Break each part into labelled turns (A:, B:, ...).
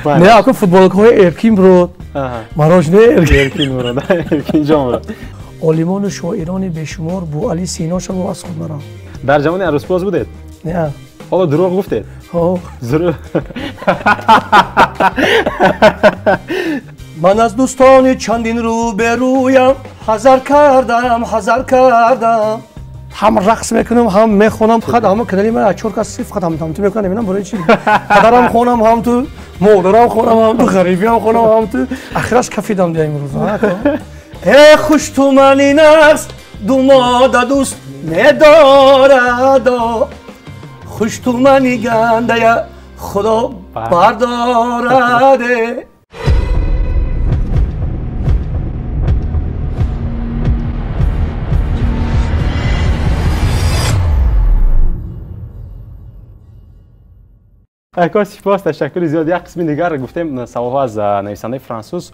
A: Не, аку футболкаҳои Эркин бурод, мороженое
B: Эркин бурод, Эркинҷон бурод.
A: Олимону шоирони бешумор бу Али Сино шаву аз худ марав.
B: Дар ҷавони арӯсбоз будед?
A: Не.
B: Ҳоло дурӯғ гуфтед?
A: Ҳо.
B: Зурӯғ.
A: Ман аз дӯстони чандин рӯберӯям ҳазар кардам, ҳазар кардам. Ҳам рақс мекунам, ҳам мехонам, фақат ҳама канали ман аз чор кас фақат ҳам ту мекунам, намедонам барои чӣ. Падарам хонам ҳам ту, модарам хонам ҳам ту, ғарибиам хонам ҳам ту. Ахираш кафидам дия имрӯз. Э хуш тумани наст, ду мода дӯст медорад. Хуш тумани гандая худо бардорад.
B: Ака сипос, ташаккури зиёд. Як қисми дигар гуфтем саволҳо аз нависандаи франсуз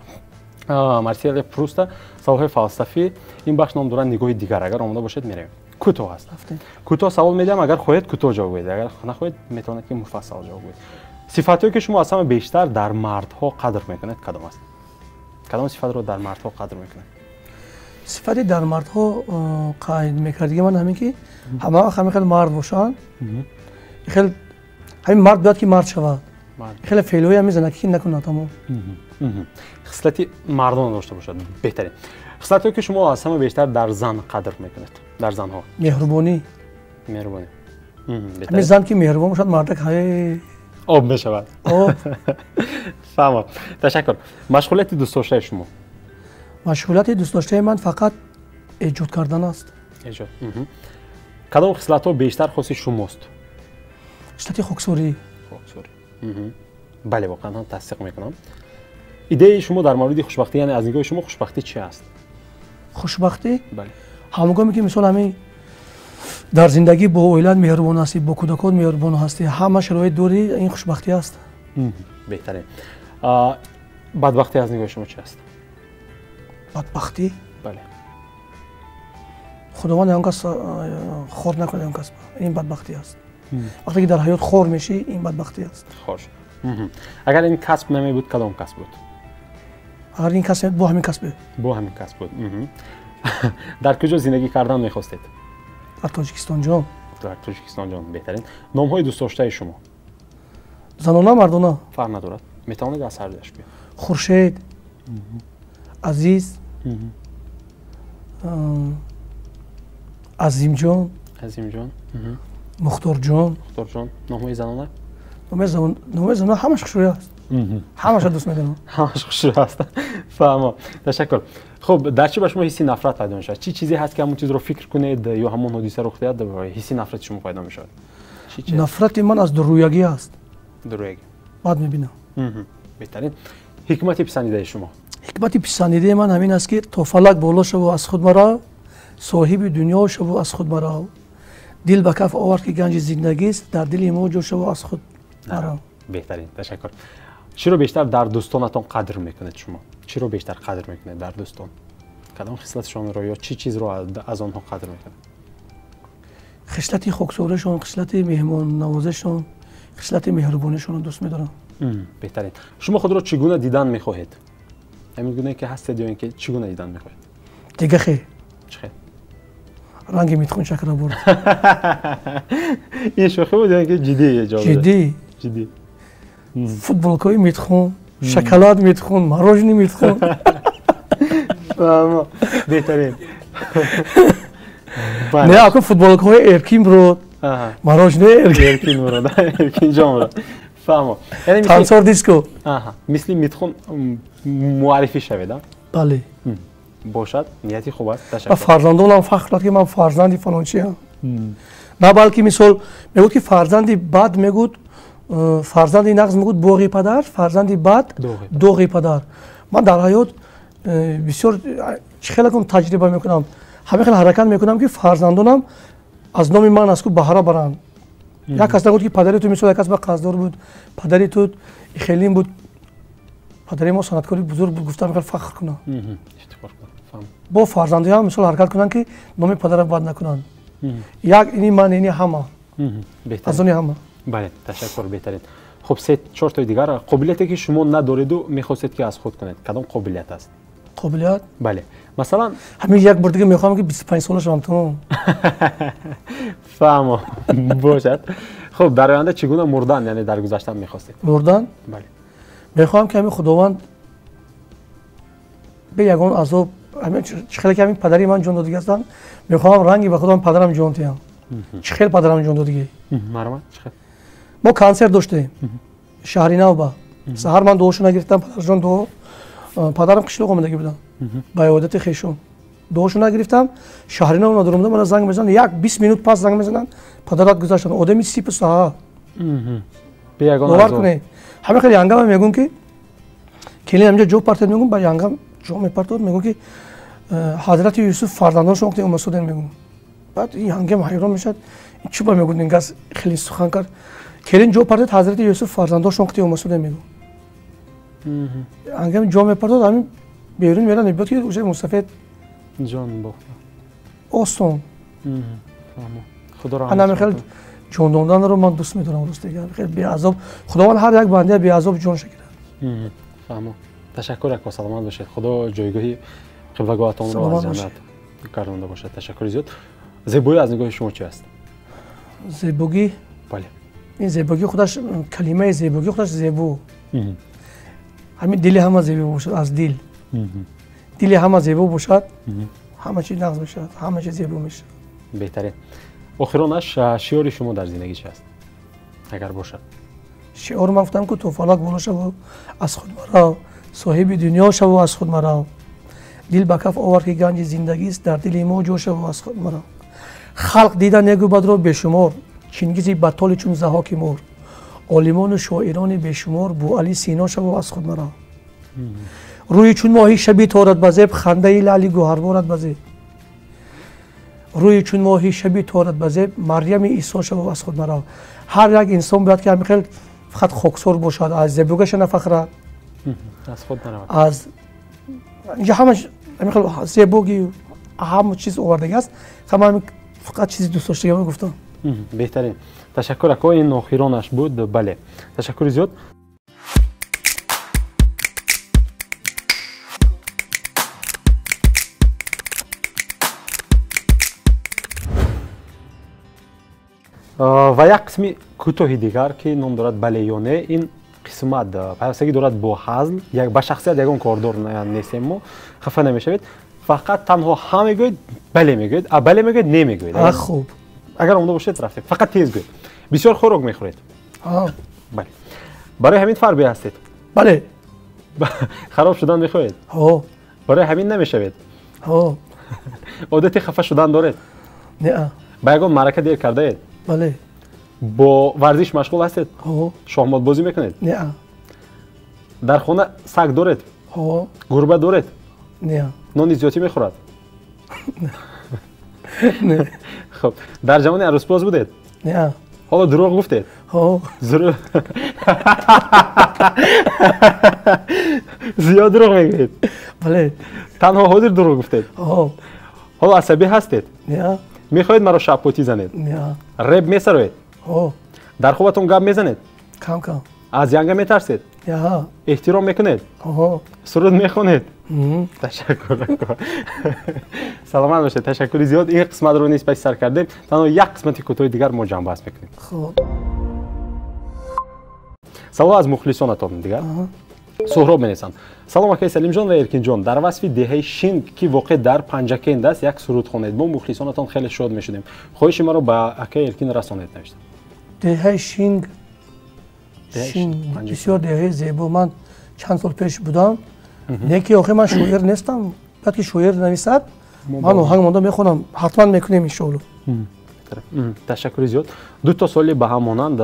B: Марсел Пруста, саволҳои фалсафӣ. Ин бахш ном дорад нигоҳи дигар. Агар омода бошед меравем. Кӯтоҳ аст. Кӯтоҳ савол медиҳам, агар хоҳед кӯтоҳ ҷавоб гӯед, агар нахоҳед метавонед ки муфассал ҷавоб гӯед. Сифатҳое ки шумо аз ҳама бештар дар мардҳо қадр мекунед кадом аст? Кадом сифатро дар мардҳо қадр мекунед?
A: Сифати дар мардҳо қайд мекардиги ман ҳамин ки ҳама вақт ҳамин хел мард бошанд. Хел ҳамин мард бояд ки мард шавад. Хеле феълҳои ҳамин занакӣ накунад тамом.
B: Хислати мардона дошта бошад беҳтарин. Хислатҳое ки шумо аз ҳама бештар дар зан қадр мекунед, дар занҳо?
A: Меҳрубонӣ.
B: Меҳрубонӣ.
A: Ҳамин зан ки меҳрубон бошад, мардак ҳай
B: об мешавад.
A: Об.
B: Фаҳмам. Ташаккур. Машғулияти дӯстдоштаи шумо?
A: Машғулияти дӯстдоштаи ман фақат эҷод кардан аст.
B: Эҷод. Кадом хислатҳо бештар хоси шумост?
A: Хислати хоксорӣ.
B: Хоксорӣ. Бале, воқеан ҳам тасдиқ мекунам. Идеяи шумо дар мавриди хушбахтӣ, яъне аз нигоҳи шумо хушбахтӣ чи аст?
A: Хушбахтӣ?
B: Бале.
A: Ҳамгоме ки мисол ҳамин дар зиндагӣ бо оилат меҳрубон ҳастӣ, бо кӯдакот меҳрубон ҳастӣ, ҳама шароит дорӣ, ин хушбахтӣ аст.
B: Беҳтарин. Бадбахтӣ аз нигоҳи шумо чи аст?
A: Бадбахтӣ?
B: Бале.
A: Худованд ягон кас хор накунад ягон кас. Ин бадбахтӣ аст. Вақте ки дар ҳаёт хор мешӣ, ин бадбахтӣ аст.
B: Хор. Агар ин касб намебуд, кадом касб буд?
A: Агар ин касб бо ҳамин касб буд.
B: Бо ҳамин касб буд. Дар куҷо зиндагӣ кардан мехостед?
A: Дар Тоҷикистон ҷон.
B: Дар Тоҷикистон ҷон, беҳтарин. Номҳои дӯстдоштаи шумо?
A: Занона, мардона?
B: Фарқ надорад. Метавонед аз ҳар дуяш биёед.
A: Хуршед, Азиз, Азимҷон,
B: Азимҷон,
A: Мухторҷон.
B: Мухторҷон. Номҳои занона?
A: Номҳои занона ҳамаш хушрӯй аст. Ҳамаша дӯст медорам.
B: Ҳамаш хушрӯй аст. Фаҳмам. Ташаккур. Хуб, дар чӣ ба шумо ҳисси нафрат пайдо мешавад? Чӣ чизе ҳаст ки ҳамон чизро фикр кунед ё ҳамон ҳодиса рух диҳад, ҳисси нафрати шумо пайдо мешавад?
A: Нафрати ман аз дуррӯягӣ аст.
B: Дуррӯягӣ.
A: Бад мебинам.
B: Беҳтарин. Ҳикмати писандидаи шумо?
A: Ҳикмати писандидаи ман ҳамин аст ки то фалак боло шаву аз худ марав, соҳиби дунё шаву аз худ марав. Дил ба каф овард ки ганҷи зиндагист, дар дили мо ҷо шаву аз худ марав.
B: Беҳтарин, ташаккур. Чиро бештар дар дӯстонатон қадр мекунед шумо? Чиро бештар қадр мекунед дар дӯстон? Кадом хислатшонро ё чӣ чизро аз онҳо қадр мекунед?
A: Хислати хоксоришон, хислати меҳмоннавозишон, хислати меҳрубонишонро дӯст медорам.
B: Беҳтарин. Шумо худро чӣ гуна дидан мехоҳед? Ҳамин гуна ки ҳастед ё ин ки чӣ гуна дидан мехоҳед?
A: Дига хе.
B: Чӣ хел?
A: Ранги Митхун Чакраборти.
B: Ин шӯхӣ буд ё ин ки ҷиддӣ ҷавоб?
A: Ҷиддӣ.
B: Ҷиддӣ.
A: Футболкаҳои Митхун, шоколад Митхун, мороженое Митхун.
B: Фаҳмам. Беҳтарин.
A: Не, аку футболкаҳои Эркин бурод, мороженое
B: Эркин бурод, Эркинҷон бурод. Фаҳмам.
A: Тансор диско.
B: Мисли Митхун муаррифӣ шавед, а?
A: Бале.
B: Бошад, нияти хуб аст.
A: Ва фарзандонам фахр кунад ки ман фарзанди фалончиам. На балки мисол мегӯд ки фарзанди бад мегӯд, фарзанди нағз мегӯд боғи падар, фарзанди бад доғи падар. Ман дар ҳаёт бисёр чӣ хеле кам таҷриба мекунам, ҳамин хел ҳаракат мекунам ки фарзандонам аз номи ман аз ку баҳра баранд. Як кас нагӯд ки падари ту мисол як кас ба қарздор буд, падари ту хелин буд, падари мо санъаткори бузург буд, гуфтам хел фахр кунам. Бо фарзандоям мисол ҳаракат кунанд ки номи падарро бад накунанд. Як ини ман, ини ҳама, аз они ҳама.
B: Бале, ташаккур, беҳтарин. Хуб, се чортои дигар. Қобилияте ки шумо надореду мехостед ки аз худ кунед, кадом қобилият аст?
A: Қобилият?
B: Бале. Масалан,
A: ҳамин як бор дига мехоҳам ки 25 сола шавам, тамом.
B: Фаҳмо, бошад. Хуб, дар оянда чӣ гуна мурдан, яъне даргузаштан мехостед?
A: Мурдан?
B: Бале.
A: Мехоҳам ки ҳамин Худованд бе ягон азоб, чӣ хеле ки ҳамин падари ман ҷон додагӣ ҳастанд, мехоҳам ранги ба худам падарам ҷон диҳам. Чӣ хел падарам ҷон додагӣ?
B: Марҳамат, чӣ хел?
A: Мо консерт доштем шаҳри Навба. Саҳар ман дуошу нагирифтам, падарҷон дуо, падарам қишлоқ омадагӣ будам ба иодати хешон. Дуошу нагирифтам, шаҳри Нав надоромдам, мана занг мезананд, як 20 минут пас занг мезананд, падарат гузаштанд. Одами сипу саҳа. Бовар кунед, ҳамин хел янгама мегӯм ки келин ҳамҷа ҷо партед, мегӯм ба янгам ҷо мепартод, мегӯм ки ҳазрати Юсуф фарзандонашон вақте омасоден, мегӯм. Баъд ин янгам ҳайрон мешавад, чӣ ба мегӯд, ин газ хеле сухан кард. Келин ҷо партед, ҳазрати Юсуф фарзандонашон вақте омасоден, мегӯм. Ангам ҷо мепартод, ҳамин берун мерад, мебиёд ки уже мусафед
B: ҷон бохта.
A: Осон. Ана хел ҷон доданро ман дӯст медорам, рост дигар. Хеле беазоб. Худованд ҳар як банда беазоб ҷон шакирад.
B: Фаҳмо. Ташаккур ака, саломат бошед. Худо ҷойгоҳи қиблагоҳатонро аз ҷаннат гардонда бошад. Ташаккури зиёд. Зебоӣ аз нигоҳи шумо чи аст?
A: Зебогӣ?
B: Бале.
A: Ин зебогӣ худаш, калимаи зебогӣ худаш зебо. Ҳамин дили ҳама зебо бошад, аз дил. Дили ҳама зебо бошад, ҳама чиз нағз мешавад, ҳама чиз зебо мешавад.
B: Беҳтарин. Охиронаш, шиори шумо дар зиндагӣ чи аст? Агар бошад.
A: Шиор ман гуфтам ки то фалак боло шаву аз худ марав, соҳиби дунё шаву аз худ марав. Дил ба каф овар ки ганҷи зиндагист, дар дили мо ҷо шаву аз худ марав. Халқ дида негу бадро бешумор, Чингизи батоли чун Заҳоки мор. Олимону шоирони бешумор, Буали Сино шаву аз худ марав. Рӯи чун моҳи шаби торад ба зеб, хандаи лаъли гӯҳарборад ба зеб. Рӯи чун моҳи шаби торад ба зеб, Марьями Исо шаву аз худ марав. Ҳар як инсон бояд ки ҳамин хел фақат хоксор бошад, аз зебогаша нафахрад, аз инҷа ҳамаш ҳамин хел зебогӣ ҳама чиз овардагӣ аст. Ҳама фақат чизи дӯстдоштагиро гуфтам.
B: Беҳтарин. Ташаккур ако, ин охиронаш буд. Бале, ташаккури зиёд. Ва як қисми кӯтоҳи дигар ки ном дорад бале ё не, ин қисмат пайвастагӣ дорад бо ҳазл, ба шахсият ягон кордор нестем мо, хафа намешавед. Фақат танҳо ҳа мегӯед, бале мегӯед, а бале мегӯед, не мегӯед.
A: Хуб.
B: Агар омода бошед, рафтем. Фақат тез гӯед. Бисёр хӯрок мехӯред? Бале. Барои ҳамин фарбе ҳастед?
A: Бале.
B: Хароб шудан мехоҳед?
A: Ҳо.
B: Барои ҳамин намешавед?
A: Ҳо.
B: Одати хафа шудан доред?
A: Не.
B: Ба ягон маърака дер кардаед?
A: Бале.
B: Бо варзиш машғул ҳастед?
A: Ҳо.
B: Шоҳмотбозӣ мекунед?
A: Не.
B: Дар хона саг доред?
A: Ҳо.
B: Гурба доред?
A: Не.
B: Нони зиёдӣ мехӯрад?
A: Не.
B: Хуб, дар ҷавони арӯсбоз будед?
A: Не.
B: Ҳоло дурӯғ гуфтед?
A: Ҳо.
B: Зиёд дурӯғ мегӯед?
A: Бале.
B: Танҳо ҳозир дурӯғ гуфтед?
A: Ҳо.
B: Ҳоло асабӣ ҳастед?
A: Не.
B: Мехоҳед маро шабпотӣ занед?
A: Не.
B: Реп месароед?
A: Ҳо.
B: Дар хобатон гап мезанед?
A: Кам кам.
B: Аз янга метарсед?
A: Не.
B: Эҳтиром мекунед?
A: Ҳо.
B: Суруд мехонед? Ташаккур. Саломат бошед, ташаккури зиёд. Ин қисматро низ паси сар кардем. Танҳо як қисмати кӯтоҳи дигар мо ҷамъбаст мекунем.
A: Хуб.
B: Савол аз мухлисонатон дигар. Суҳроб менависанд. Салом акаи Салимҷон ва Эркинҷон, дар васфи деҳаи Шинг ки воқеъ дар Панҷакент аст як суруд хонед. Мо мухлисонатон хеле шод мешудем. Хоҳиши маро ба акаи Эркин расонед, навиштанд.
A: Деҳаи Шинг, Шинг бисёр деҳаи зебо. Ман чанд сол пеш будам. Не ки охир ман шоир нестам. Бояд ки шоир нависад, ман оҳанг монда мехонам. Ҳатман мекунем иншоалло.
B: Ташаккури зиёд. Ду то суоли ба ҳам монанд.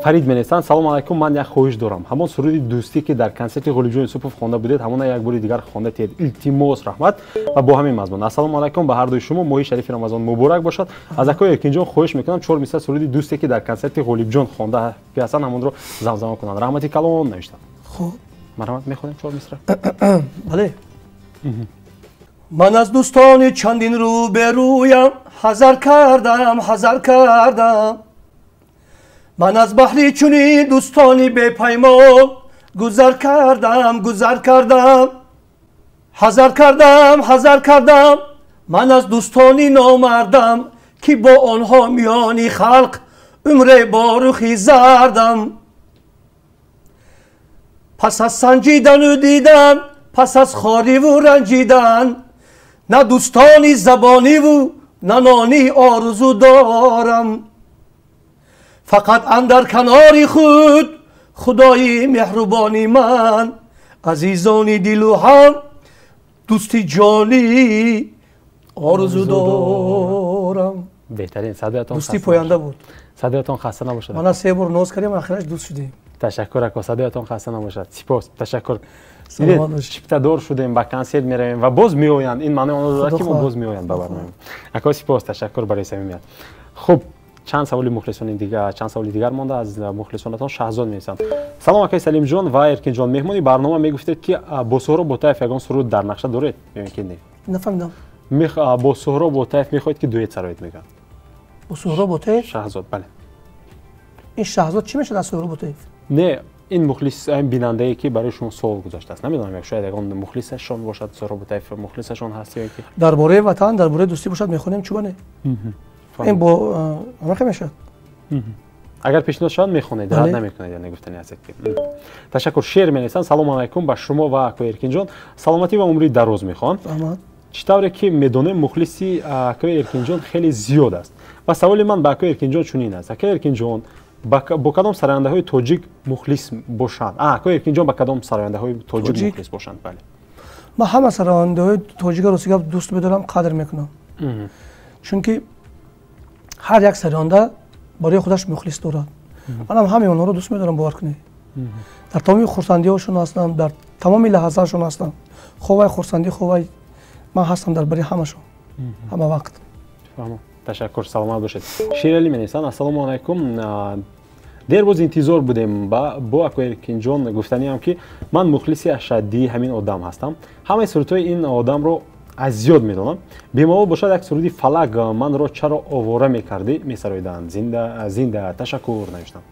B: Фарид менависанд: салом алайкум, ман як хоҳиш дорам. Ҳамон суруди дӯстӣ ки дар консерти Ғолибҷон Юсупов хонда будед, ҳамона як бори дигар хонда тиҳед. Илтимос, раҳмат. Ва бо ҳамин мазмун: ассалому алайкум ба ҳар дуи шумо, моҳи шарифи Рамазон муборак бошад. Аз акои Эркинҷон хоҳиш мекунам 4 мисра суруди дӯсте ки дар консерти Ғолибҷон хонда ҳастанд, ҳамонро замзама кунанд. Раҳмати калон, навиштанд.
A: Хуб.
B: Марҳамат, мехонем 4 мисра.
A: Бале. Ман аз дӯстони чандин рӯберӯям ҳазар кардам, ҳазар кардам. Ман аз баҳри чунин дӯстони бепаймон гузар кардам, гузар кардам, ҳазар кардам, ҳазар кардам. Ман аз дӯстони номардам ки бо онҳо миёни халқ умре бо рухи зардам. Пас аз санҷидану дидан, пас аз хориву ранҷидан, на дӯстони забониву на нони орзу дорам. Фақат андар канори худ худои меҳрубони ман, азизони дилу ҳам дӯсти ҷонӣ орзу дорам.
B: Беҳтарин, садоятон
A: дӯстӣ поянда буд.
B: Садоятон хаста набошад.
A: Мана се бор ноз кардем, ахираш дӯст шудем.
B: Ташаккур ако, садоятон хаста набошад. Сипос, ташаккур. Чиптадор шудем, ба консерт меравем ва боз меоянд. Ин маънои онро дорад ки мо боз меоянд ба барнома. Ако, сипос, ташаккур барои самимият. Хуб, чанд саволи мухлисони дигар, чанд саволи дигар монда аз мухлисонатон. Шаҳзод менависанд: салом акаи Салимҷон ва Эркинҷон, меҳмони барнома мегуфтед ки бо Суҳроб Ботаев ягон суруд дар нақша доред ё ин ки не?
A: Нафаҳмидам.
B: Бо Суҳроб Ботаев мехоҳед ки дуэт сароед, мегӯянд.
A: Бо Суҳроб Ботаев?
B: Шаҳзод, бале.
A: Ин Шаҳзод чӣ мешавад аз Суҳроб Ботаев?
B: Не, ин мухлис, ин бинандае ки барои шумо суол гузоштааст. Намедонам, шояд ягон мухлисашон бошад, Суҳроб Ботаев мухлисашон ҳаст ё ки.
A: Дар бораи ватан, дар бораи дӯстӣ бошад, мехонем, чӯба не? Ин бо ҳамахе мешавад.
B: Агар пешниҳод шавад, мехонед, рад намекунед, яъне гуфтани ҳастед ки. Ташаккур. Шеър менависанд: салому алайкум ба шумо ва акои Эркинҷон, саломатӣ ва умри дароз мехоҳам. Чӣ тавре ки медонем, мухлиси акои Эркинҷон хеле зиёд аст ва саволи ман ба акои Эркинҷон чунин аст: акои Эркинҷон бо кадом сарояндаҳои тоҷик мухлис бошанд? Акои Эркинҷон ба кадом сарояндаҳои тоҷик мухлис бошанд? Бале,
A: ман ҳама сарояндаҳои тоҷика рости гап дӯст медорам, қадр мекунам, чунки ҳар як сароянда барои худаш мухлис дорад. Манам ҳамаи онҳоро дӯст медорам, бовар кунед. Дар тамоми хурсандиҳошон ҳастам, дар тамоми лаҳзаашон ҳастам. Ховай хурсандӣ, ховай ман ҳастам дар барои ҳамашон, ҳама вақт.
B: Ташаккур, саломат бошед. Шералӣ менависанд: ассалому алайкум, дербоз интизор будем бо акои Эркинҷон. Гуфтаниам ки ман мухлиси ашаддии ҳамин одам ҳастам, ҳамаи сурудҳои ин одамро аз зиёд медонам. Бемалол бошад як суруди фалак манро чаро овора мекардӣ месароиданд. Зинда зинда, ташаккур навиштам.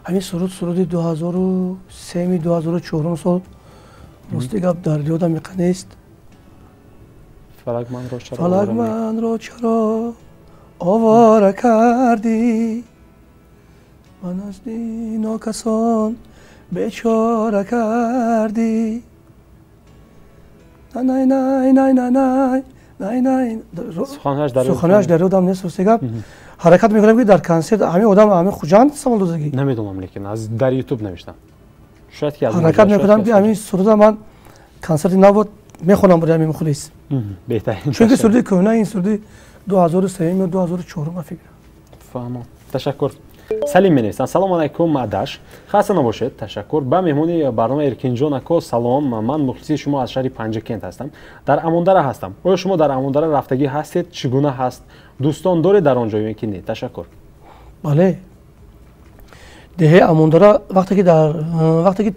A: Ҳамин суруд суруди 2003 2004 сол, рости гап дар ёдам иқа нест.
B: Фалак манро чаро,
A: фалак манро чаро овора кардӣ, ба назди нокасон бечора кардӣ. Най най най най най най най. Суханаш дар ёдам нест, рости гап. Ҳаракат мекунам ки дар консерт ҳамин одам ҳамин Хуҷанд савол додагӣ.
B: Намедонам, лекин аз дар ютуб навиштам. Шояд ки
A: ҳаракат мекунам ки ҳамин суруда ман консерти нав мехонам барои ҳамин мухлис.
B: Беҳтарин.
A: Чунки суруди кӯҳна, ин суруди 2003 ё 2004 ман фикр.
B: Фаҳмам. Ташаккур. Салим менависанд: салому алайкум адаш, хаста набошед, ташаккур. Ба меҳмони барнома Эркинҷон ако салом, ман мухлиси шумо аз шаҳри Панҷакент ҳастам, дар Амондара ҳастам. Оё шумо дар Амондара рафтагӣ ҳастед? Чӣ гуна ҳаст? Дӯстон доред дар он ҷо ё ки не? Ташаккур.
A: Бале, деҳаи Амондара вақте ки дар вақте ки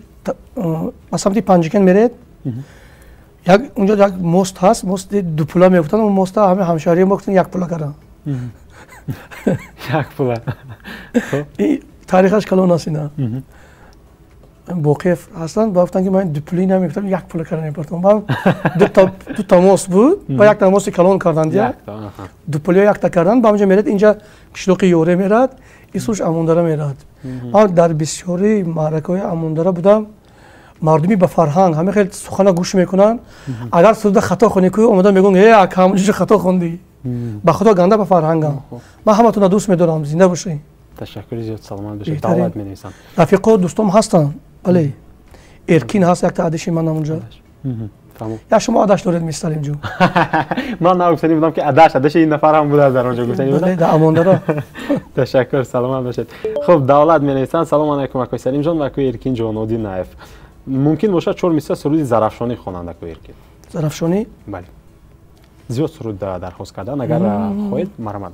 A: ба самти Панҷакент меред, як унҷо як мост ҳаст, мости дупула мегуфтанд. Он моста ҳама ҳамшаҳрии мо гуфтанд як пула карданд.
B: Як пула.
A: Таърихаш калон аст. Ина Боқиев ҳастанд, ба гуфтанд ки ман дупули намегуфтам, як пула карда мепартам. Баъд дута мост буд, ба якта мости калон карданд, дупулиё якта карданд. Ба онҷо меред, инҷа қишлоқи Ёре мерад, исуш Амондара мерад. Ман дар бисёри маъракаҳои Амондара будам. Мардуми ба фарҳанг ҳама хеле сухана гӯш мекунанд. Агар суруда хато хонӣ, ку омада мегӯянд: э ака, ҳамонҷо хато хондӣ. Ба худо ганда ба фарҳангам. Ман ҳаматонро дӯст медорам, зинда бошед.
B: Ташаккури зиёд, саломат бошед. Давлат менависам.
A: Рафиқо, дӯстом ҳастанд, бале. Эркин ҳаст, якта адиши ман онҷо. Я шумо адаш доред, мистер Салимҷон.
B: Ман нагуфтанӣ будам ки адаш, адаши ин нафар ҳам будааст дар онҷо, гуфтанӣ будам.
A: Дар Амондара.
B: Ташаккур, саломат бошед. Хуб, Давлат менависанд: салому алайкум акои Салимҷон ва акои Эркинҷон Одинаев. Мумкин бошад чор мисра суруди Зарафшонӣ хонанд акои Эркин?
A: Зарафшонӣ?
B: Бале. Зиёд суруд дархост карданд, агар хоҳед марҳамат.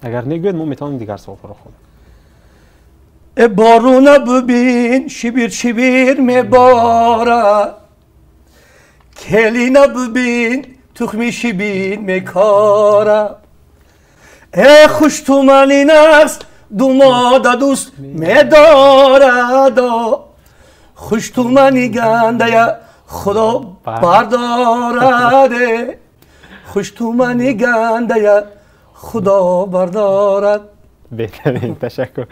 B: Агар негӯед, мо метавонем дигар саволҳоро хонем.
A: Э боруна бубин, шибир шибир мебора, келина бубин, тухми шибин мекора. Э хуштумани нағз думода дӯст медорад, хуштумани гандая худо бардорад, хуштумани гандая худо бардорад.
B: Беҳтарин, ташаккур,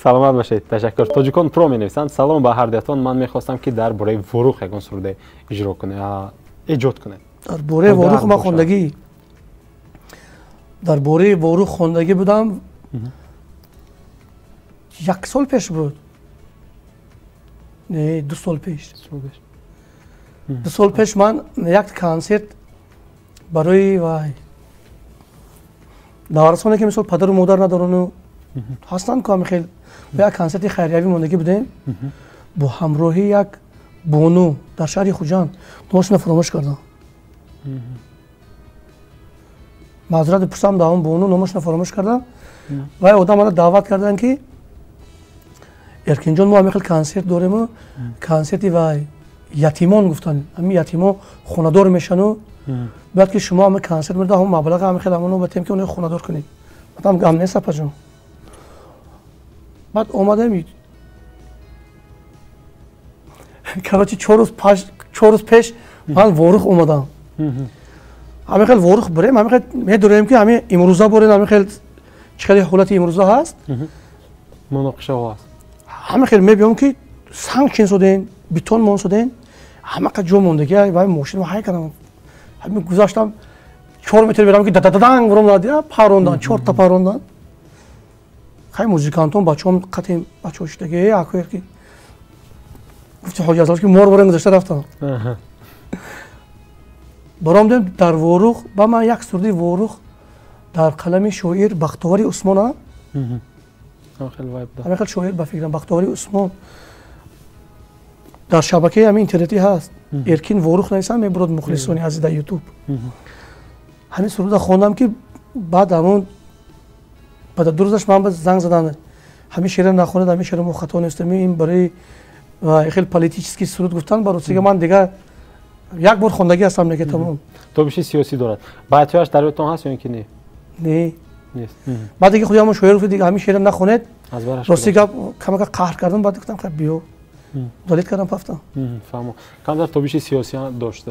B: саломат бошед, ташаккур. Тоҷикон про менависанд: салом ба ҳардуятон, ман мехостам ки дар бораи Ворух ягон суруде иҷро кунед, эҷод кунед.
A: Дар бораи Ворух ман хондагӣ, дар бораи Ворух хондагӣ будам, як сол пеш буд, не, 2 сол пеш. 2 сол пеш ман як консерт барои вай наврасоне ки мисол падару модар надорану ҳастанд, ку ҳами хел як консерти хайриявӣ мондагӣ будем бо ҳамроҳи як бону дар шаҳри Хуҷанд. Номашро фаромӯш кардам, маъзурат бипурсам, дар он бону номашро фаромӯш кардам. Вай одам мана даъват карданд ки Эркинҷон, мо ҳами хел консерт дорему, консерти вай ятимон гуфтанд, ҳами ятимон хонадор мешану бояд ки шумо ҳами консерт мерда ҳамон маблаға ҳами хел ҳамоно батем ки оно хонадор кунед. Баъдам гам нест, апаҷон. Баъд омадем, короче, 4 рӯз пеш ман Ворух омадам. Ҳами хел Ворух бурем, ҳами хел медорем ки ҳами имрӯза бурем, ҳами хел чӣ хеле ҳолати имрӯза ҳаст,
B: муноқишаҳо ҳаст.
A: Ҳами хел мебиём ки санг чин содем, бетон мон содем, ҳамақа ҷо мондагӣ, вай мошин ҳай кардам. Ҳамин гузаштам 4 метр берам ки дададанг буром дад, парондан, 4 та парондан. Хай музикантон бачаҳом қатем бачаҳо шидаги, акоер ки гуфти ҳоҷи Азалш ки мор борем гузашта рафтам. Баромдем дар Ворух, ба ман як суруди Ворух дар қалами шоир Бахтовари Усмон, ҳамин хел шоир ба фикрам Бахтовари Усмон, дар шабакаи ҳамин интернетӣ ҳаст, Эркин Ворух нависам мебурад, мухлисони азиз дар Ютуб. Ҳамин суруда хондам ки баъд ҳамон баъд 2 рӯзаш ман занг заданд, ҳамин шеъра нахонед, ҳамин шеъра мо хато нестем, ин барои хеле политический суруд гуфтан. Барои ман дигар як бор хондагӣ ҳастам, неки тамом.
B: Тобиши сиёсӣ дорад. Баъдҳояш дар ёдтон ҳаст ё ин ки не?
A: Не,
B: нест.
A: Баъд дига худи ҳамон шоир гуфт ҳамин шеъра нахонед, рости гап камака қаҳр кардам, баъд гуфтам хай биё, удалить кардам, пафтам.
B: Фаҳмо, камтар тобиши сиёсӣ дошт,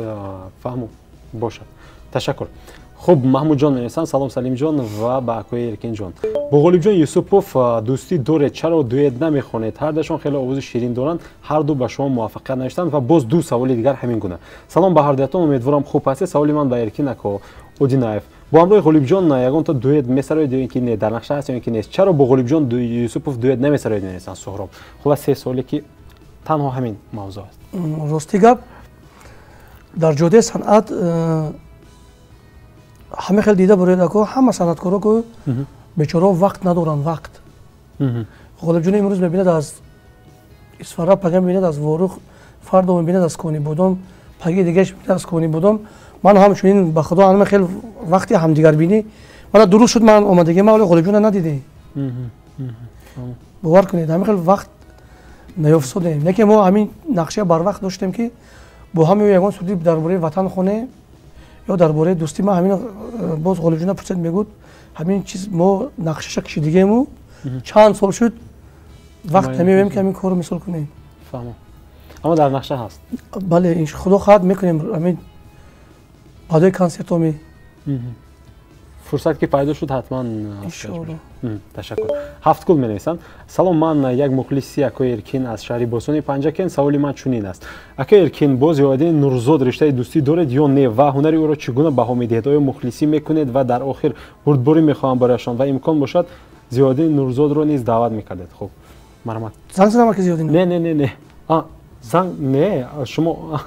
B: фаҳмо бошад. Ташаккур. Хуб, Маҳмудҷон менависанд: салом Салимҷон ва ба акои Эркинҷон. Бо Ғолибҷон Юсупов дӯстӣ доред, чаро дуэт намехонед? Ҳардашон хеле овози ширин доранд, ҳар ду ба шумо муваффақият навиштанд. Ва боз 2 саволи дигар ҳамин гуна. Салом ба ҳардуятон, умедворам хуб ҳастед. Саволи ман ба Эркин ако Одинаев: бо ҳамроҳи Ғолибҷон ягонта дуэт месароед ё ин ки не, дар нақша ҳаст ё ин ки нест? Чаро бо Ғолибҷон Юсупов дуэт намесароед, менависанд Суҳроб. Хулас 3 саволе ки танҳо ҳамин мавзӯъ аст.
A: Рости гап, дар ҷодаи санъат ҳама хел дида буред ако, ҳама санъаткоро ку бечораҳо вақт надоранд, вақт. Ғолибҷон имрӯз мебинад аз Исфара, пага мебинад аз Ворух, фардо мебинад аз Конибодом, паги дигааш мебинад аз Конибодом. Ман ҳамчунин ба худо ҳама хел вақти ҳамдигарбинӣ мана дуруст шуд, ман омадагӣ ман Ғолибҷонро надидем. Бовар кунед, ҳама хел вақт наёфтодем. Лекин мо ҳамин нақша барвақт доштем ки бо ҳами ягон суруди дар бораи ватан хонем ё дар бораи дӯстӣ. Ман ҳамин боз Ғолибҷона пурсид, мегӯд ҳамин чиз мо нақшаша кашидагему чанд сол шуд, вақт намеёбем ки ҳамин корро мисол кунем.
B: Фаҳмам, аммо дар нақша ҳаст.
A: Бале, худо хоҳад мекунем ҳамин баъдои консертоми.
B: Фурсат ки пайдо шуд ҳатман. Ташаккур. Ҳафткул менависанд: салом, ман як мухлиси акои Эркин аз шаҳри Босони Панҷакен. Саволи ман чунин аст: акои Эркин, бо Зиёваддин Нурзод риштаи дӯстӣ доред ё не ва ҳунари ӯро чӣ гуна баҳо медиҳед? Оё мухлисӣ мекунед? Ва дар охир бурдборӣ мехоҳам барояшон ва имкон бошад Зиёваддин Нурзодро низ даъват мекардед. Хуб, марҳамат.
A: Занг задам аки Зиёваддин?
B: Не, не, не, не, занг не. Шумо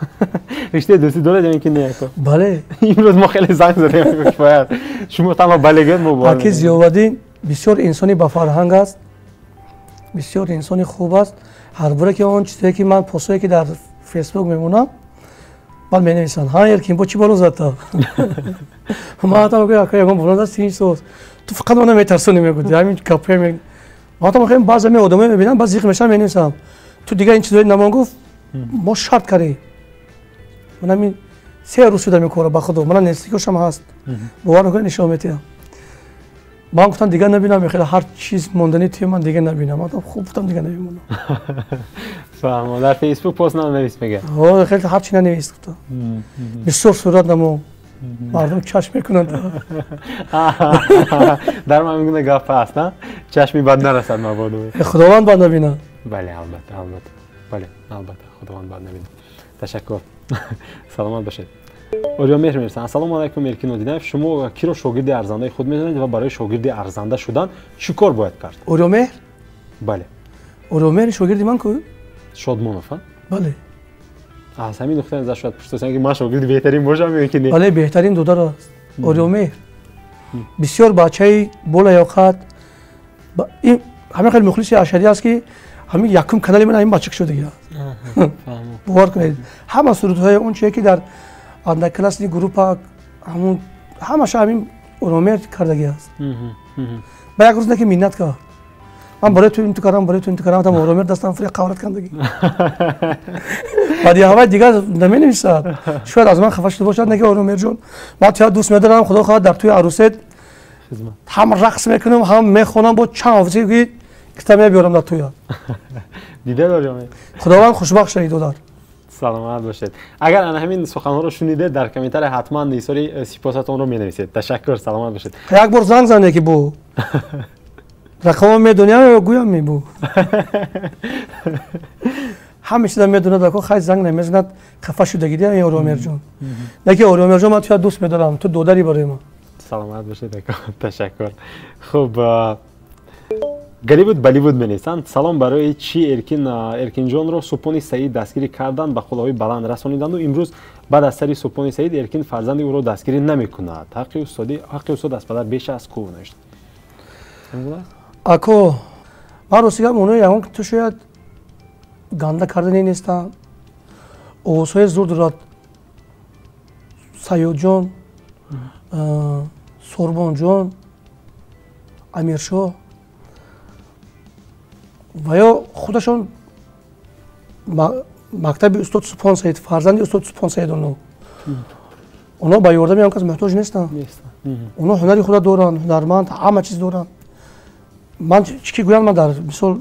B: риштаи дӯстӣ доред ё ин ки не?
A: Бале.
B: Имрӯз мо хеле занг задем, кифоят. Шумо танҳо бале гӯед, мо бовар.
A: Аки Зиёваддин бисёр инсони бафарҳанг аст, бисёр инсони хуб аст. Ҳар боре ки он чизое ки ман постое ки дар Фейсбук мемонам, баъд менависанд: ҳа Эркин, бо чӣ боло задта? Ман ҳатто мегӯям ака ягон боло зад, синч соз. Ту фақат мана метарсонӣ, мегӯди ҳамин гапҳое. Ман ҳатто мехоҳем баъзе ҳамин одамое мебинам, баъд зиқ мешавам, менависам: ту дигар ин чизое намон гуфт, мо шарт кардем. Ман ҳамин 3 рӯз шуда мекора, ба худо мана нестикошам ҳаст, бовар накунед, нишон метиҳам. Ман гуфтам дигар набинам, хеле ҳар чиз мондани туи ман дигар набинам. Ман хуб гуфтам дигар намемонам.
B: Фаҳмо, дар Фейсбук пост нанавис мега.
A: Ҳо, хеле ҳар чи нанавис гуфтам. Бисёр сурат намо. Мардум чашм мекунанд.
B: Дар ман мегӯна гап ҳаст, на? Чашми бад нарасад мабодо.
A: Худованд бад набинад.
B: Бале, албатта, албатта. Бале, албатта, Худованд бад набинад. Ташаккур. Саломат бошед. Ориёмеҳр мерасанд. Ассалому алайкум, Эркин Одинаев. Шумо киро шогирди арзандаи худ медонед ва барои шогирди арзанда шудан чӣ кор бояд кард?
A: Ориёмеҳр?
B: Бале.
A: Ориёмеҳр шогирди ман ку?
B: Шодмонов, а?
A: Бале.
B: Аз ҳамин нуқтаи назар шояд пурсиданд ки ман шогирди беҳтарин бошам ё ки не?
A: Бале, беҳтарин додар аст. Ориёмеҳр. Бисёр бачаи болаёқат. Ин ҳамин хеле мухлиси ашарӣ аст ки ҳамин якум канали ман ҳамин бача шудагӣ аст. Бовар кунед, ҳама сурудҳои он чие ки дар одноклассный группа ҳамун ҳамаша ҳамин Ориёмеҳр кардагӣ аст. Ба як рӯз не ки миннат кард. Ман барои ту инту кардам, барои ту инту кардам, там Ориёмеҳр дастам фири қаврат кардагӣ. Баъди ҳавай дигар наменависад. Шояд аз ман хафа шуда бошад, не ки Ориёмеҳрҷон, ман туя дӯст медорам, худо хоҳад дар туи арӯсет ҳам рақс мекунам, ҳам мехонам, бо чанд ҳофизе ки китоб мебиёрам дар туя.
B: Дида Ориёмеҳр?
A: Худованд хушбахт шавед, додар.
B: Саломат бошед. Агар ана ҳамин суханҳоро шунидед, дар комментария ҳатман изҳори сипосатонро менависед. Ташаккур, саломат бошед.
A: Як бор занг зане ки бу рақамро медоням ё гӯям мебу. Ҳама чиза медонад, ако хай занг намезанад, хафа шудагӣ дия Ориёмеҳрҷон. Не ки Ориёмеҳрҷон, ман туя дӯст медорам, ту додарӣ барои ман.
B: Саломат бошед, ако. Ташаккур. Хуб, Голливуд Болливуд менависанд. Салом, барои чӣ Эркинҷонро Супони Саид дастгирӣ карданд, ба қуллаҳои баланд расониданду имрӯз баъд аз сари Супони Саид Эркин фарзанди ӯро дастгирӣ намекунад? Ҳаққи устод аз падар беш аз ку навишта.
A: Ако, ман рости гап оно ягон ту шояд ганда кардани нестам. Овозҳои зур дорад Саёдҷон, Сорбонҷон, Амиршоҳ. Ва ё худашон мактаби устод Супон Саид, фарзанди устод Супон Саид оно. Оно ба ёрдами он кас муҳтоҷ нестанд. Оно ҳунари худа доранд, ҳунарманд, ҳама чиз доранд. Ман чӣ ки гӯям, ман дар мисол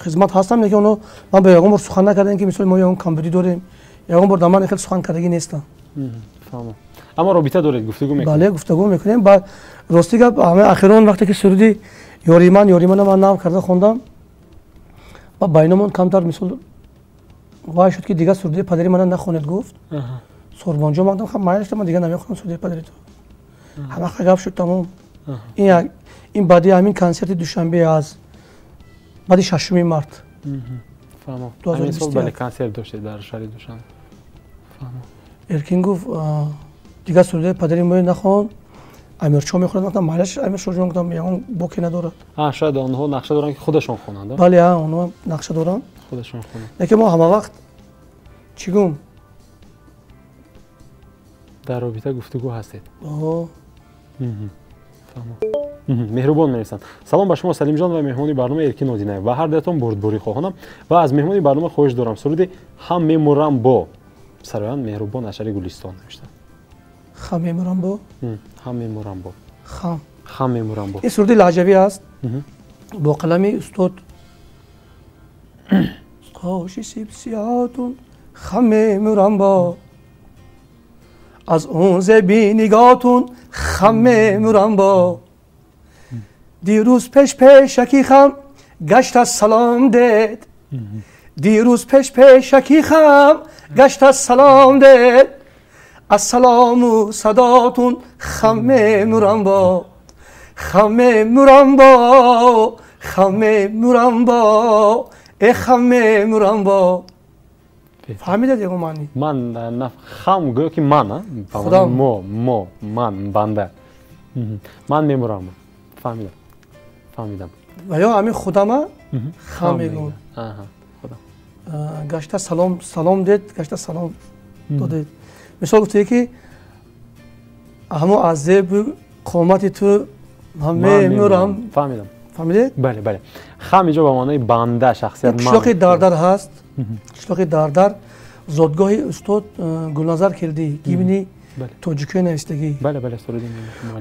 A: хизмат ҳастам, лекин оно ман ба ягон бор сухан накардам ки мисол мо ягон камбудӣ дорем, ягон бор дар ман хеле сухан кардагӣ нестам.
B: Аммо робита доред, гуфтугӯ мекунед?
A: Бале, гуфтугӯ мекунем. Ба рости гап, охирон вақте ки суруди Ёриман, Ёримана ман нав карда хондам, ба байнамон камтар мисол вай шуд ки дигар суруди падари мана нахонед гуфт. Сорбонҷон, ман гуфтам, майлаш, ман дигар намехонам суруди падари ту. Ҳамақа гап шуд, тамом. Ин баъди ҳамин консерти Душанбе аз баъди 6 март.
B: Фаҳмам. Ҳамин сол бале консерт доштед дар шаҳри Душанбе. Фаҳмам.
A: Эркин гуфт, дигар суруди падари моро нахон, Амиршоҳ мехонад. Гуфтам, майлаш Амиршоҳ ҷон, гуфтам, ягон боке надорад.
B: Шояд онҳо нақша доранд ки худашон хонанд.
A: Бале, онҳо нақша доранд.
B: Худашон хонанд.
A: Лекин мо ҳама вақт чӣ гум?
B: Дар робита гуфтугӯ ҳастед. Меҳрубон менависанд. Салом ба шумо Салимҷон ва меҳмони барнома Эркин Одинаев. Ва ҳар дуятон бурдборӣ хоҳонам ва аз меҳмони барнома хоҳиш дорам суруди ҳам мемурам бо сароянд Меҳрубон аз шаҳри Гулистон навиштанд.
A: Хам мемурам бо?
B: Ҳам мемурам бо.
A: Хам.
B: Хам мемурам бо.
A: Ин суруди лаҳҷавӣ аст бо қалами устод қоши сибсиётун хам мемурам бо, аз он зеби нигоҳтун хам мемурам бо, дирӯз пеш пешаки хам гашт аз салом дед, дирӯз пеш пешаки хам гашт аз салом дед, аз салому садотун хам мемурам бо, хам мемурам бо, хам мемурам бо, э хам мемурам бо. Фаҳмидед ягон маъни?
B: Ман хам гӯё ки ман, мо, мо, ман, банда. Ман мемурам. Фаҳмидам. Фаҳмидам.
A: Ва ё ҳамин худама хам мегӯм. Гашта салом, салом дед, гашта салом додед. Мисол гуфтед ки ҳамо аз зебу қомати ту ман мемурам.
B: Фаҳмидам.
A: Фаҳмидед?
B: Бале, бале. Хам инҷо ба маънои банда, шахсият ман.
A: Қишлоқи Дардар ҳаст. Қишлоқи Дардар зодгоҳи устод Гулназар Келдӣ, гимни Тоҷикӣ навиштагӣ.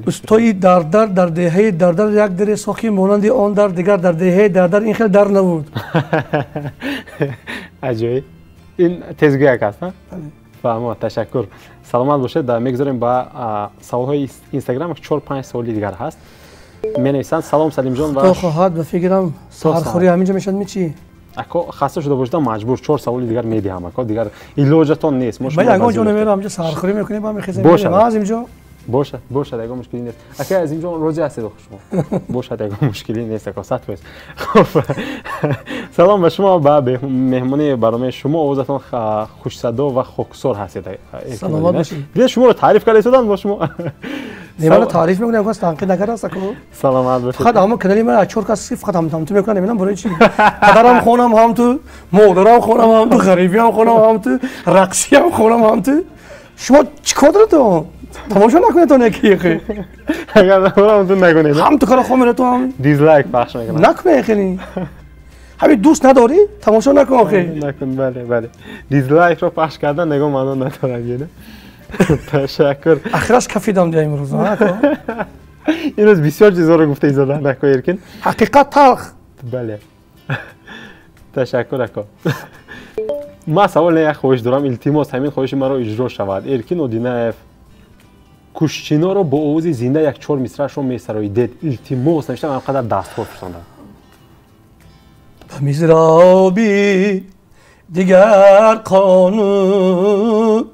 A: Устои дардар дар деҳаи дардар як даре сохи монанди он дар дигар дар деҳаи дардар ин хел дар набуд.
B: Аҷоиб. Ин тезгӯяк аст, фаҳмо, ташаккур. Саломат бошед. Мегузорем ба саволҳои Инстаграм. 4-5 саволи дигар ҳаст. Менависанд: салом Салимҷон
A: ва хоҳад ба фикрам саҳархӯрӣ ҳаминҷо мешавад мичи?
B: Ако хаста шуда бошедам, маҷбур 4 саволи дигар медиҳам. Ако дигар илоҷатон нест.
A: Ма ягон ҷо намерам, ҳамҷо саҳархӯрӣ мекунем, ба мехезем. Бошад Азимҷон.
B: Бошад, бошад, ягон мушкилӣ нест. Ака Азимҷон, розӣ ҳастед шумо? Бошад, ягон мушкилӣ нест, ако 100%. Хуб, салом ба шумо, ба меҳмони барномаи шумо. Овозатон хушсадо ва хоксор ҳастед.
A: Саломат бошед.
B: Дидед шуморо таъриф карда истоданд бо шумо.
A: Не, мана таъриф мекунам, кас танқид накарда аст ако.
B: Саломат бошед.
A: Фақат ҳамон канали ман аз 4 кас фақат ҳам ту мекунам, намедонам барои чӣ. Падарам хонам ҳам ту, модарам хонам ҳам ту, ғарибиям хонам ҳам ту, рақсиям хонам ҳам ту. Шумо чӣ кор доред? Тамошо накунед он яки.
B: Агар намурам ту накунед.
A: Ҳам ту кара хомед ту ҳам.
B: Дизлайк пахш мекунам.
A: Накунед хеле. Ҳамин дӯст надорӣ? Тамошо накун охе.
B: Накун, бале, бале. Дизлайкро пахш кардан нигоҳ маъно надорад, яъне. Ташаккур.
A: Ахираш кафидам дия имрӯз.
B: Имрӯз бисёр чизҳоро гуфта изода ако Эркин.
A: Ҳақиқат талх.
B: Бале. Ташаккур ако. Ман савол як хоҳиш дорам, илтимос ҳамин хоҳиши маро иҷро шавад. Эркин Одинаев кушчиноро бо овози зинда як 4 мисраашро месароидед. Илтимос, навиштам ҳам қадар дастҳо фурсондам.
A: Ба мизроби дигар қонун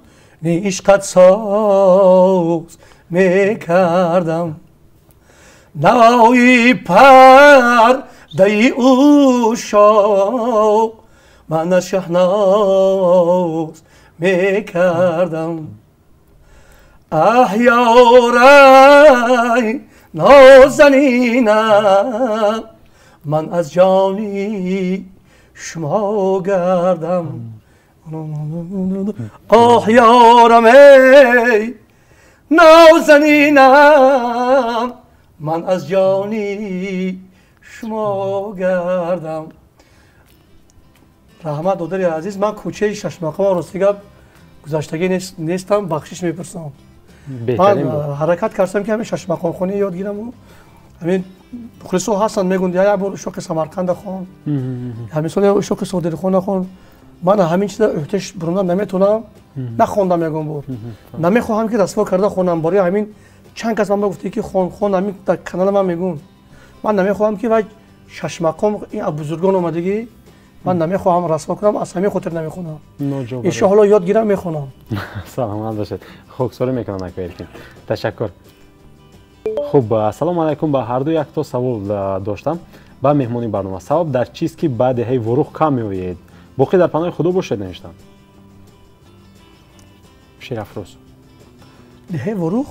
A: ишқат соз мекардам, навои пардаи ушоқ ман аз шаҳноз мекардам. Аҳ ёрай нозанинам, ман аз ҷони шумо гардам. Оҳ ёрам эй нозанинам, ман аз ҷони шумо гардам. Раҳмат додари азиз, ман кӯчаи шашмақома рости гап гузаштагӣ нестам, бахшиш мепурсам. Ман ҳаракат кардам ки ҳамин шашмақомхонӣ ёд гирам. Ҳамин мухлисо ҳастанд, мегӯянд як бор ушоқи Самарқанда хон, ҳамин сол ушоқи Содирхона хон. Ман ҳамин чиза ӯҳташ бурунам наметонам, нахондам ягон бор. Намехоҳам ки расво карда хонам. Барои ҳамин чанд кас ман ба гуфте ки хон, хон, ҳамин дар канали ман мегӯн. Ман намехоҳам ки вай шашмақом ин бузургон омадагӣ, ман намехоҳам расво кунам, аз ҳамин хотир намехонам. Иншоалло ёд гирам, мехонам.
B: Саломат бошед. Хоксорӣ мекунам ака Эркин. Ташаккур. Хуб, ассалому алайкум. Ба ҳарду якто савол доштам ба меҳмони барнома. Сабаб дар чист ки ба деҳаи Ворух кам меоед? Боқӣ дар паноҳи Худо бошед, навиштам. Шерафрӯз.
A: Деҳаи Ворух?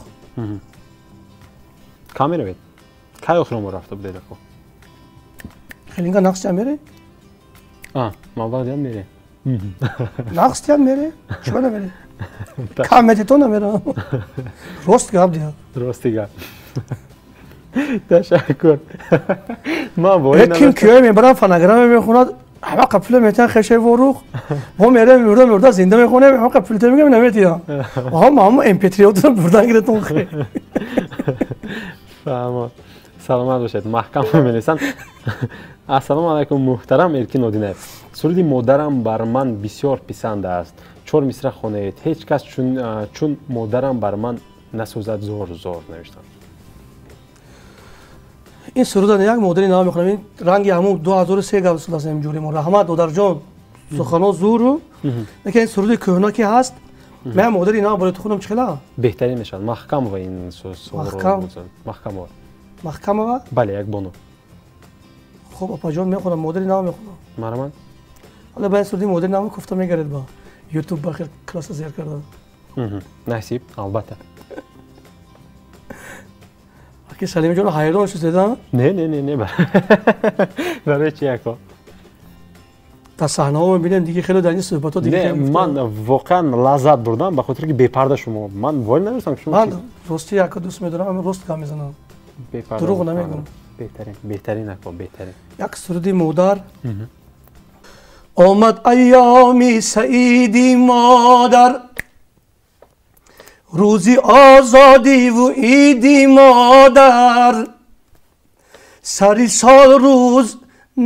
B: Кам меравед? Кай охирон бор рафта будед ако?
A: Хелинга нақс мере?
B: Маблағ диям мере.
A: Нақс диям мере? Чиба намере? Кам метито намерам. Рост гап диям.
B: Рости гап. Ташаккур. Ман бо
A: ким киёй мебарам, фонограмма мехонад, ҳама қапула метиҳан хешаи Ворух. Мо мерем, мурда мурда зинда мехонем, ҳама қапула мегӯям наметиҳам. Ҳама ҳама MP3-отро бурдан гирифтон хе.
B: Фаҳмо. Саломат бошед. Маҳкам менависанд. Ассалому алайкум муҳтарам Эркин Одинаев. Суруди модарам бар ман бисёр писанд аст. 4 мисра хонед. Ҳеҷ кас чун модарам бар ман насӯзад зор зор, навиштанд.
A: Ин суруда як модари нав мехонам. Ин ранги ҳамун 2003 гап суд аст ҷури мо. Раҳмат додарҷон, сухано зуру. Лекин ин суруди кӯҳна ки ҳаст, ман модари нав барои ту хонам чӣ хела?
B: Беҳтарин мешавад. Маҳкамова ин
A: Маҳкам.
B: Маҳкамова.
A: Маҳкамова?
B: Бале, як бону.
A: Хуб, апаҷон, мехонам, модари нав мехонам.
B: Марҳамат.
A: Ҳоло ба ин суруди модари нав кофта мегаред ба YouTube бахир класса зер карда.
B: Насиб, албатта.
A: Аки Салимҷон ҳайрон шудед,
B: Не, не, не, не. Барои чи ако?
A: Дар саҳнаҳо мебинем диги хеле дар ин суҳбатҳо диги.
B: Не, ман воқеан лаззат бурдам, ба хотире ки бепарда шумо. Ман воли намедонистам ки шумо.
A: Ман рости яко дӯст медорам, ҳамин рост гап мезанам. Дурӯғ намегӯям.
B: Беҳтарин, беҳтарин ако, беҳтарин.
A: Як суруди модар. Омад айёми саиди модар, Рӯзи озодиву иди модар, сари сол рӯз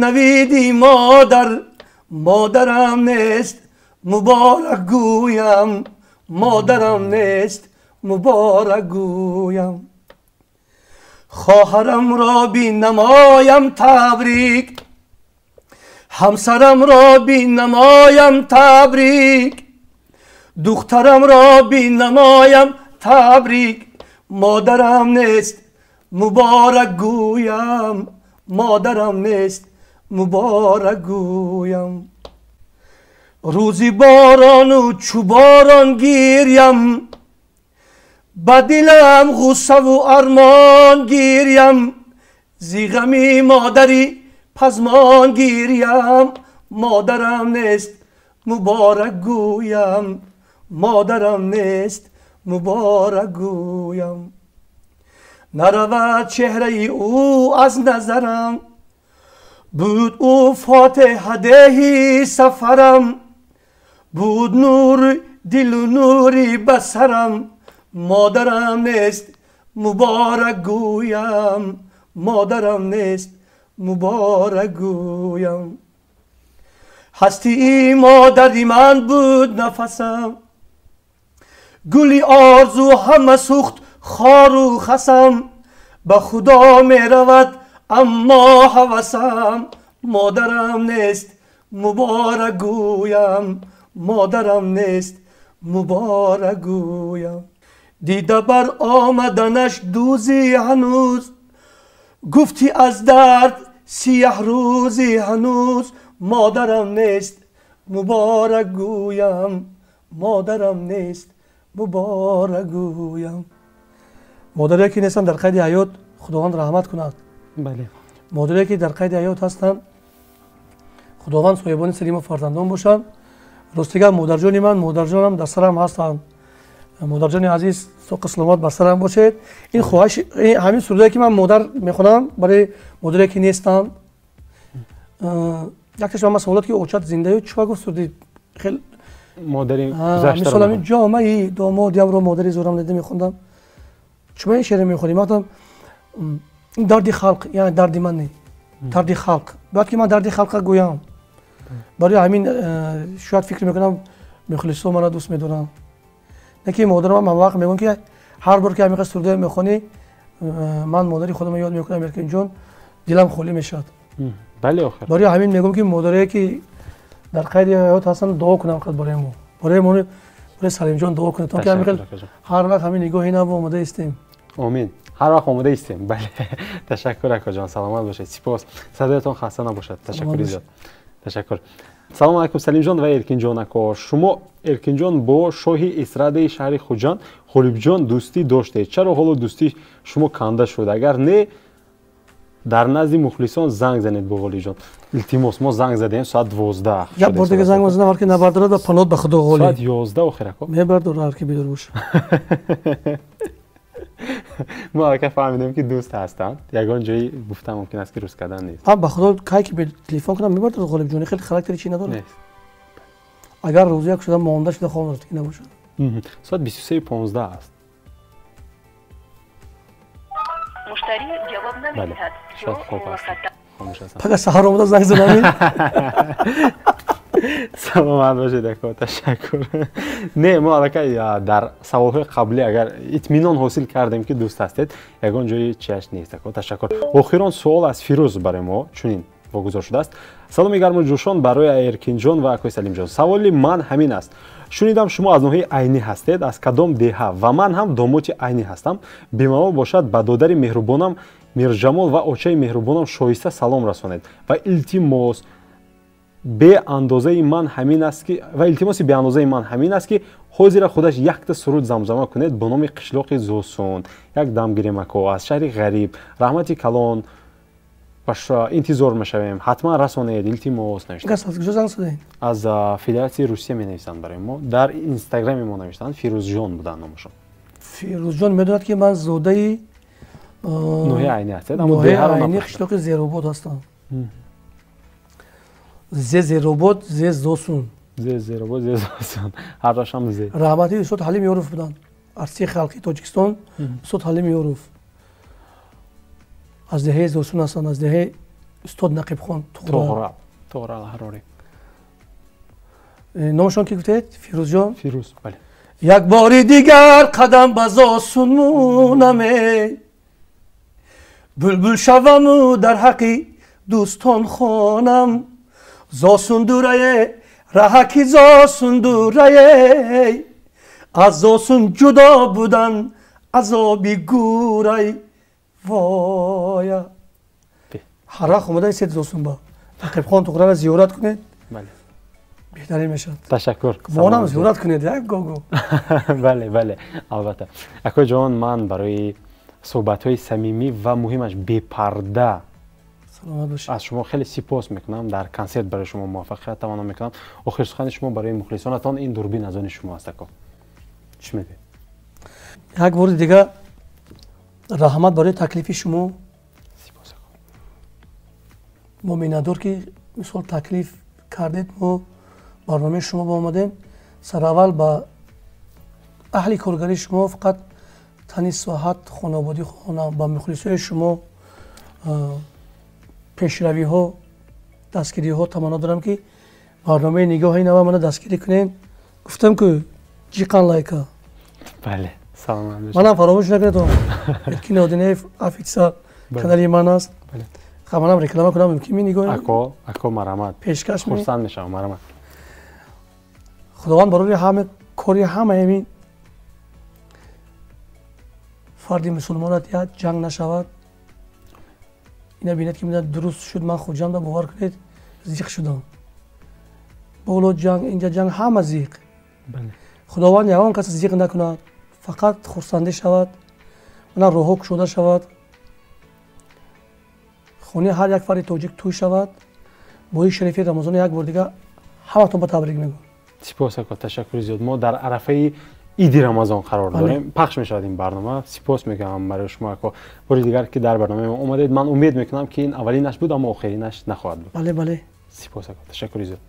A: навиди модар. Модарам нест, муборак гӯям, модарам нест, муборак гӯям. Хоҳарамро бинамоям табрик, ҳамсарамро бинамоям табрик, духтарамро бинамоям табрик. Модарам нест, муборак гӯям, модарам нест, муборак гӯям. Рӯзи борону чу борон гирям, ба дилам ғуссаву армон гирям. Зи ғами модарӣ пазмон гирям. Модарам нест, муборак гӯям, модарам нест, муборак гӯям. Наравад чеҳраи ӯ аз назарам, буд ӯ фотиҳадеҳи сафарам. Буд нури дилу нури басарам. Модарам нест, муборак гӯям, модарам нест, муборак гӯям. Ҳастии модари ман буд нафасам, гули орзу ҳама сӯхт хору хасам. Ба худо меравад аммо ҳавасам. Модарам нест, муборак гӯям, модарам нест, муборак гӯям. Дида бар омаданаш дӯзи ҳанӯз, гуфтӣ аз дард сиёҳ рӯзи ҳанӯз. Модарам нест, муборак гӯям, модарам нест, муборак гӯям. Модаре ки нестанд дар қайди ҳаёт, худованд раҳмат кунад.
B: Бале.
A: Модаре ки дар қайди ҳаёт ҳастанд, худованд соҳибони салиму фарзандон бошанд. Ростига модарҷони ман, модарҷонам дар сарам ҳастанд. Модарҷони азиз, соқи саломат бар сарам бошед. Ин хоҳиш, ҳамин сурудае ки ман модар мехонам барои модаре ки нестанд. Якташ ба ман саволат ки очат зиндаю чӣ гуфт суруди хел
B: модари гузаштаро.
A: Мисол ҳамин ҷомаи домодиамро модари зӯрам дида мехондам. Чӣ ин шеъре мехонем? Ман ин дарди халқ, яъне дарди ман не, дарди халқ. Бояд ки ман дарди халқа гӯям. Барои ҳамин шояд фикр мекунам мухлисо маро дӯст медоранд. Не ки модарам ҳам вақт мегӯям ки ҳар бор ки ҳамин қадр сурудае мехонӣ, ман модари худамро ёд мекунам, Эркинҷон, дилам холӣ мешавад.
B: Бале, охир.
A: Барои ҳамин мегӯям ки модаре ки дар қайди ҳаёт ҳастанд, дуо кунам қад барои мо. Барои мо, барои Салимҷон дуо кунед, то ки ҳамин хел ҳар вақт ҳамин нигоҳи нав омода истем.
B: Омин. Ҳар вақт омода истем. Бале. Ташаккур акоҷон, саломат бошед. Сипос. Садоятон хаста набошад. Ташаккури зиёд. Ташаккур. Салом алайкум Салимҷон ва Эркинҷон ако. Шумо Эркинҷон бо шоҳи эстрадаи шаҳри Хуҷанд Ғолибҷон дӯстӣ доштед. Чаро ҳоло дӯстии шумо канда шуд? Агар не, дар назди мухлисон занг занед бо Ғолибҷон. Илтимос, мо занг задем соат 12.
A: Як бор дига занг мезанам, ҳар ки набардорад ва паноҳ ба худо Ғолиб.
B: Соат 11 охир ако.
A: Мебардорад ҳар ки бидор бошад.
B: Мо аллакай фаҳмидем ки дӯст ҳастанд. Ягон ҷои гуфта мумкин аст ки рӯз кардан нест.
A: Ба худо кай ки телефон кунам мебардорад Ғолибҷон, хеле характери чи надорад.
B: Нест.
A: Агар рӯзи як шуда монда шуда хонад ки набошад.
B: Соат 23:15 аст.
C: Муштари ҷавоб намедиҳад.
B: Шояд хоб аст. Хомӯш аст.
A: Фақат саҳар омада занг занам.
B: Саломат бошед ако, ташаккур. Не, мо аллакай дар саволҳои қаблӣ агар итминон ҳосил кардем ки дӯст ҳастед, ягон ҷои чиаш нест ако, ташаккур. Охирон суол аз Фирӯз барои мо чунин вогузор шудааст. Саломи гарму ҷӯшон барои Эркинҷон ва акои Салимҷон. Саволи ман ҳамин аст. Шунидам шумо аз ноҳияи Айнӣ ҳастед, аз кадом деҳа? Ва ман ҳам домоти Айнӣ ҳастам. Бемалол бошад ба додари меҳрубонам Мирҷамол ва очаи меҳрубонам Шоиста салом расонед. Ва илтимос беандозаи ман ҳамин аст ки ва илтимоси беандозаи ман ҳамин аст ки ҳозира худаш якта суруд замзама кунед бо номи қишлоқи Зосун. Як дам гирем ако, аз шаҳри ғариб. Раҳмати калон, интизор мешавем. Ҳатман расонед, илтимос навиштанд.
A: Аз куҷо занг задаед?
B: Аз Федератсияи Русия менависанд барои мо. Дар Инстаграми мо навиштанд, Фирӯзҷон буданд номашон.
A: Фирӯзҷон медонад ки ман зодаи
B: ноҳияи Айнӣ ҳастед, аммо
A: ноҳияи Айнӣ қишлоқи Зеробод ҳастам. Зе Зеробод, зе Зосун.
B: Зе Зеробод, зе Зосун. Ҳардуашам зе.
A: Раҳмати устод Ҳалим Ёров буданд. артисти халқи Тоҷикистон устод Ҳалим Ёров аз деҳаи Зосун ҳастанд, аз деҳаи устод Нақибхон
B: Туғра Туғра.
A: Номашон ки гуфтед? Фирӯзҷон?
B: Фирӯз, бале.
A: Як бори дигар қадам ба Зосун мунаме, булбул шаваму дар ҳаққи дӯстон хонам. Зосун дурае, раҳаки Зосун дурае, аз Зосун ҷудо будан азоби гӯрай. Воя, ҳар вақт омада истед Зосун ба Нақибхон Туғрара зиёрат кунед, беҳтарин мешавад.
B: Ташаккур.
A: Монам зиёрат кунед, як гого.
B: Бале, бале, албатта. Акои ҷон, ман барои суҳбатҳои самимӣ ва муҳимаш бепарда аз шумо хеле сипос мекунам. Дар консерт барои шумо муваффақият таманно мекунам. Охир сухани шумо барои мухлисонатон, ин дурбин аз они шумо аст, ако. Чӣ мегӯед?
A: Як бори дигар раҳмат барои таклифи шумо.
B: Сипос, ако.
A: Мо миннатдор ки мисол таклиф кардед, мо барномаи шумо омадем. Сараввал ба аҳли коргарии шумо фақат тани соҳат, хонаводӣ хонам, ба мухлисои шумо пешравиҳо, дастгириҳо таманно дорам ки барномаи нигоҳи нава мана дастгирӣ кунед. Гуфтам ки ҷиқан лайка.
B: Бале, саломат бошед.
A: Манам фаромӯш накунед, Эркин Одинаев офитсер канали ман аст. Манам реклама кунам, мумкин ми нигоҳ?
B: Ако, ако, марҳамат.
A: Пешкаш
B: хурсанд мешавам, марҳамат.
A: Худованд барои ҳама кори ҳамаи ин фарди мусулмонат диҳад, ҷанг нашавад. Ина бинед ки дуруст шуд, ман Хуҷанда бовар кунед зиқ шудам. Боло ҷанг, инҷа ҷанг, ҳама зиқ. Худованд ягон кас зиқ накунад, фақат хурсандӣ шавад, мана роҳҳо кушода шавад, хонаи ҳар як фарди тоҷик тӯй шавад. Моҳи шарифи Рамазон як бор дигар ҳаматон ба табрик мегӯям.
B: Сипос, ако, ташаккури зиёд. Мо дар арафаи иди Рамазон қарор дорем, пахш мешавад ин барнома. Сипос мегӯям барои шумо, ако, бори дигар ки дар барномаи мо омадед. Ман умед мекунам ки ин аввалинаш буд, аммо охиринаш нахоҳад буд.
A: Бале, бале.
B: Сипос, ако, ташаккури зиёд.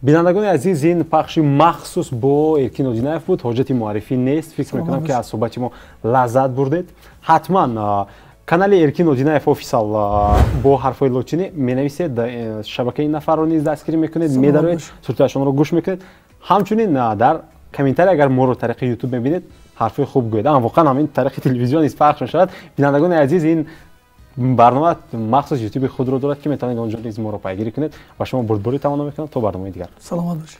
B: Бинандагони азиз, ин пахши махсус бо Эркин Одинаев буд. Ҳоҷати муаррифӣ нест. Фикр мекунам ки аз суҳбати мо лаззат бурдед. Ҳатман канали Эркин Одинаев офисал бо ҳарфҳои лотинӣ менависед, шабакаи нафарро низ дастгирӣ мекунед, медароед, суртиашонро гӯш мекунед. Ҳамчунин дар комментарий агар моро тариқи ютуб мебинед, ҳарфҳои хуб гӯед. Воқеан ҳам ин тариқи телевизион низ пахш мешавад. Бинандагони азиз, ин барнома махсус ютуби худро дорад ки метавонед онҷо низ моро пайгирӣ кунед ва шумо бурдборӣ таманно мекунам. То барномаи дигар.
A: Саломат бошед.